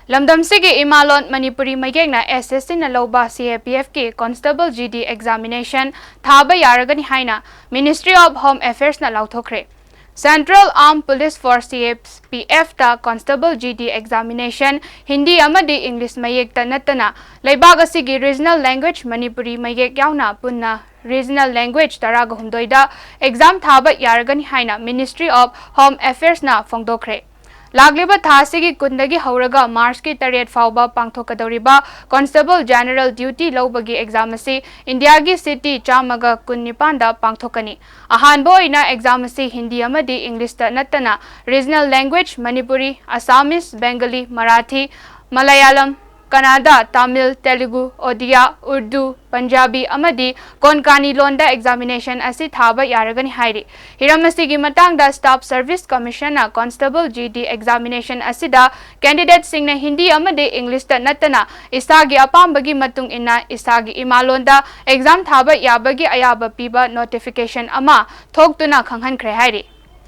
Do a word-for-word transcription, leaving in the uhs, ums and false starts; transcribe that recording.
ꯂꯝꯗꯝꯁꯤꯒꯤ ꯏꯃꯥꯂꯣꯟ ꯃꯅꯤꯄꯨꯔꯤ ꯃꯌꯦꯛꯅ S S C ꯅ ꯂꯧꯕ C A P F ꯀꯤ Constable G D examination ꯊꯥꯕ ꯌꯥꯔꯒꯅꯤ ꯍꯥꯏꯅ Ministry of Home Affairs ꯅ ꯂꯥꯎꯊꯣꯛꯈ꯭ꯔꯦ꯫ Central Armed Police Force C A P F ꯇ Constable G D examination Hindi ꯑꯃꯗꯤ English ꯃꯌꯦꯛꯇ ꯅꯠꯇꯅ ꯂꯩꯕꯥꯛ ꯑꯁꯤꯒꯤ regional language ꯃꯅꯤꯄꯨꯔꯤ ꯃꯌꯦꯛ ꯌꯥꯎꯅ ꯄꯨꯟꯅ regional language ꯇꯔꯥꯒ ꯍꯨꯝꯗꯣꯏꯗ exam ꯊꯥꯕ ꯌꯥꯔꯒꯅꯤ ꯍꯥꯏꯅ Ministry of Home Affairs ꯅ ꯐꯣꯡꯗꯣꯛꯈ꯭ꯔꯦ꯫ ꯂꯥꯛꯂꯤꯕ ꯊꯥ ꯑꯁꯤꯒꯤ ꯀꯨꯟꯗꯒꯤ ꯍꯧꯔꯒ March ꯀꯤ ꯇꯔꯦꯠ ꯐꯥꯎꯕ ꯄꯥꯡꯊꯣꯛꯀꯗꯧꯔꯤꯕ Constable General Duty ꯂꯧꯕꯒꯤ exam ꯑꯁꯤ ꯏꯟꯗꯤꯌꯥꯒꯤ city ꯆꯥꯝꯃꯒ ꯀꯨꯟꯅꯤꯄꯥꯟꯗ ꯄꯥꯡꯊꯣꯛꯀꯅꯤ꯫ ꯑꯍꯥꯟꯕ ꯑꯣꯏꯅ exam ꯑꯁꯤ ꯍꯤꯟꯗꯤ ꯑꯃꯗꯤ English ꯇ ꯅꯠꯇꯅ regional language Manipuri, Assamese, Bengali, Marathi, Malayalam, ꯀꯅꯥꯗꯥ, ꯇꯥꯃꯤꯜ, ꯇꯦꯂꯨꯒꯨ, ꯑꯣꯗꯤꯌꯥ, ꯎꯔꯗꯨ, ꯄꯟꯖꯥꯕꯤ ꯑꯃꯗꯤ ꯀꯣꯟꯀꯥꯅꯤ ꯂꯣꯟꯗ examination ꯑꯁꯤ ꯊꯥꯕ ꯌꯥꯔꯒꯅꯤ ꯍꯥꯏꯔꯤ꯫ ꯍꯤꯔꯝ ꯑꯁꯤꯒꯤ ꯃꯇꯥꯡꯗ Staff Service Commission ꯅ Constable G D examination ꯑꯁꯤꯗ candidate ꯁꯤꯡꯅ ꯍꯤꯟꯗꯤ ꯑꯃꯗꯤ English ꯇ ꯅꯠꯇꯅ ꯏꯁꯥꯒꯤ ꯑꯄꯥꯝꯕꯒꯤ ꯃꯇꯨꯡ ꯏꯟꯅ ꯏꯁꯥꯒꯤ ꯏꯃꯥꯂꯣꯟꯗ exam ꯊꯥꯕ ꯌꯥꯕꯒꯤ ꯑꯌꯥꯕ ꯄꯤꯕ notification ꯑꯃ ꯊꯣꯛꯇꯨꯅ ꯈꯪꯍꯟꯈ꯭ꯔꯦ ꯍꯥꯏꯔꯤ꯫